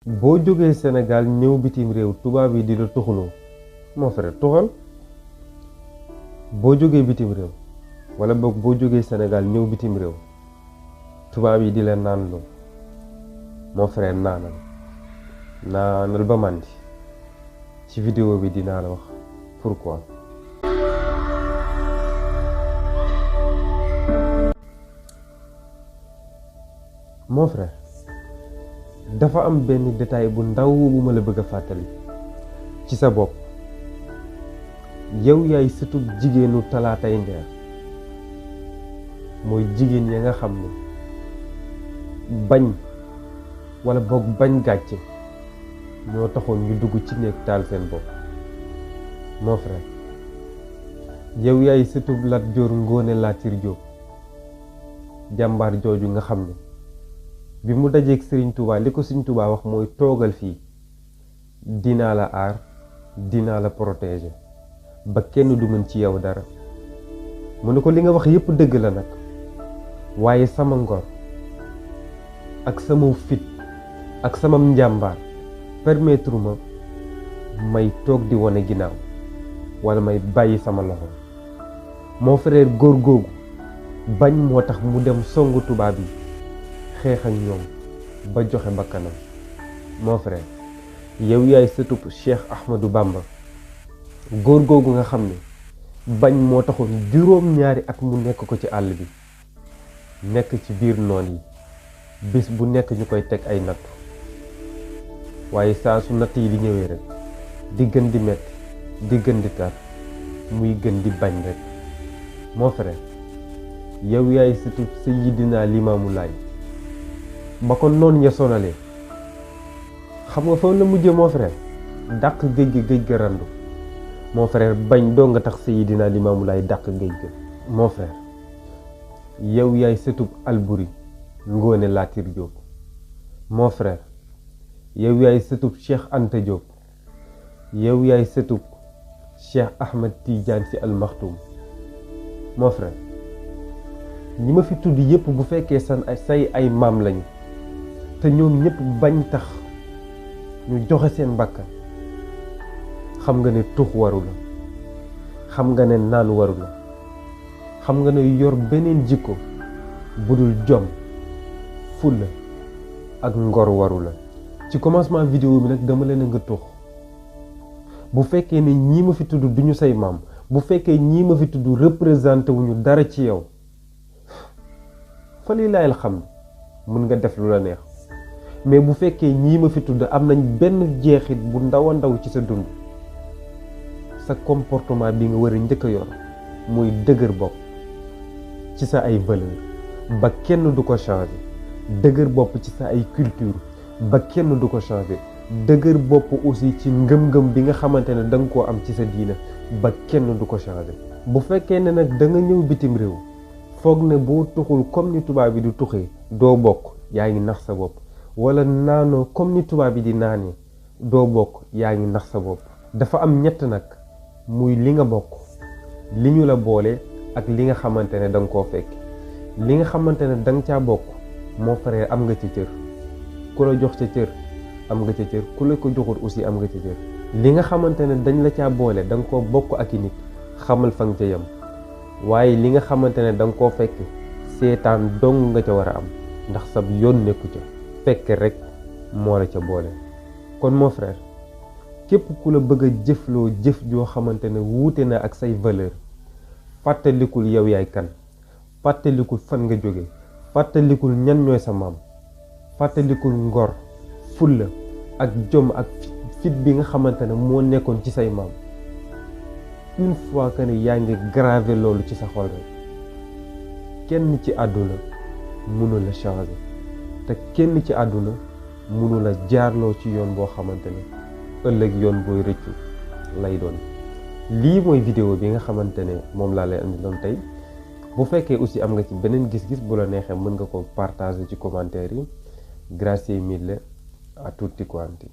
boo jógee Sénégal ñëw bitim réew tubaab yi di la tuxuloo mon frère tuxal. boo jógee bitim réew wala boog boo jógee Sénégal ñëw bitim réew tubaab yi di la naan loo mon frère naanal ba màndi. ci vidéo bi dinaa la wax pourquoi. mon frère dafa am benn détail bu ndaw bu ma la bëgg a fàttali ci sa bopp. yow yaay sëtub jigéenu Talaatay Ndeer mooy jigéen ya nga xam ne bañ wala boog bañ gàcce ñoo taxoon ñu dugg ci néeg taal seen bopp. mon frère yow yaay sëtub Lat Joor Ngoone Laatiir Jóob jàmbaar jooju nga xam ne bi mu dajeeg Sëriñ Tuubaa li ko Sëriñ Tuubaa wax mooy toogal fii dinaa la aar dinaa la protéger ba kenn du mën ci yow dara. mu ne ko li nga wax yépp dëgg la nag waaye sama ngor ak sama fit ak sama njàmbaar permettre ma may toog di wane ginnaaw wala may bàyyi sama loxo. mon frère góor googu bañ moo tax mu dem songu tubaab yi xeex ak ñoom ba joxe bakkanam. mon frère yow yaay sëtub Cheikh Ahmadou Bamba góor googu nga xam ne bañ moo taxoon juróom-ñaari at mu nekk ko ci àll bi nekk ci biir noon yi bis bu nekk ñu koy teg ay nattu waaye saa su natt yi di ñëwee rek di gën di metti di gën di tar muy gën di bañ rek. mon frère yow yaay sëtub Seydina Limaamu Laay ba ko noon ya sonalee xam nga fa la mujjee mon frère dàq géej ga randu. mon frère bañ doo nga tax Seydina Limaamu Laay dàq géej ga. mon frère yow yaay sëtub Alburi Ngoone Laatiir Jóob. mon frère yow yaay sëtub Cheikh Anta Jóob. yow yaay sëtub Cheikh Ahmed Tidiane Sy Al Maktoum. mon frère ñi ma fi tudd yépp bu fekkee say ay maam lañu te ñoom ñépp bañ tax ñu joxe seen bakkan xam nga ne tux waru la, xam nga ne naan waru la, xam nga ne yor beneen jikko budul jom fulla ak ngor waru la. ci commencement vidéo bi nag dama leen nga tux bu fekkee ne ñii ma fi tudd duñu say maam, bu fekkee ñii ma fi tudd représenté wuñu dara ci yow, fa lillahi alhamd mën nga def lu la neex. mais bu fekkee ñii ma fi tudd am nañ benn jeexit bu ndaw a ndaw ci sa dund, sa comportement bi nga war a njëkk a yor mooy dëgër bopp ci sa ay valeur ba kenn du ko changer, dëgër bopp ci sa ay culture ba kenn du ko changer, dëgër bopp aussi ci ngëm-ngëm bi nga xamante ne da nga koo am ci sa diina ba kenn du ko changer. bu fekkee ne nag da nga ñëw bitim réew foog ne boo tuxul comme ni tubaab bi di tuxee doo bokk, yaa ngi nax sa bopp. wala naanoo comme ni tubaab bi di naanee doo bokk, yaa ngi nax sa bopp. dafa am ñett nag, muy li nga bokk, li ñu la boole ak li nga xamante ne da nga koo fekk. li nga xamante ne da nga caa bokk mon frère am nga ci cër, ku la jox ca cër am nga ca cër, ku la ko joxul aussi am nga ca cër. li nga xamante ne dañ la caa boole da nga koo bokk ak i nit, xamal fa nga ca yem. waaye li nga xamante ne da nga koo fekk seetaan dong nga ca war a am, ndax sab yoon nekku ca, fekk rek moo la ca boole. kon mon frère képp ku la bëgg a jëfloo jëf joo xamante ne wuute na ak say valeur, fàttalikul yow yaay kan, fàttalikul fan nga jóge, fàttalikul ñan ñooy sa maam, fàttalikul ngor, fulla ak jom ak fit bi nga xamante ne moo nekkoon ci say maam. une fois que ne yaa ngi gravé loolu ci sa xol rek, kenn ci àdduna mënu la changer, te kenn ci àdduna mënu la jaarloo ci yoon boo xamante ne ëllëg yoon booy rëccu lay doon. lii mooy vidéo bi nga xamante ne moom laa lay andi doon tey. bu fekkee aussi am nga ci beneen gis-gis bu la neexee mën nga ko partager ci commentaire yi. Grazie mille, a tutti quanti.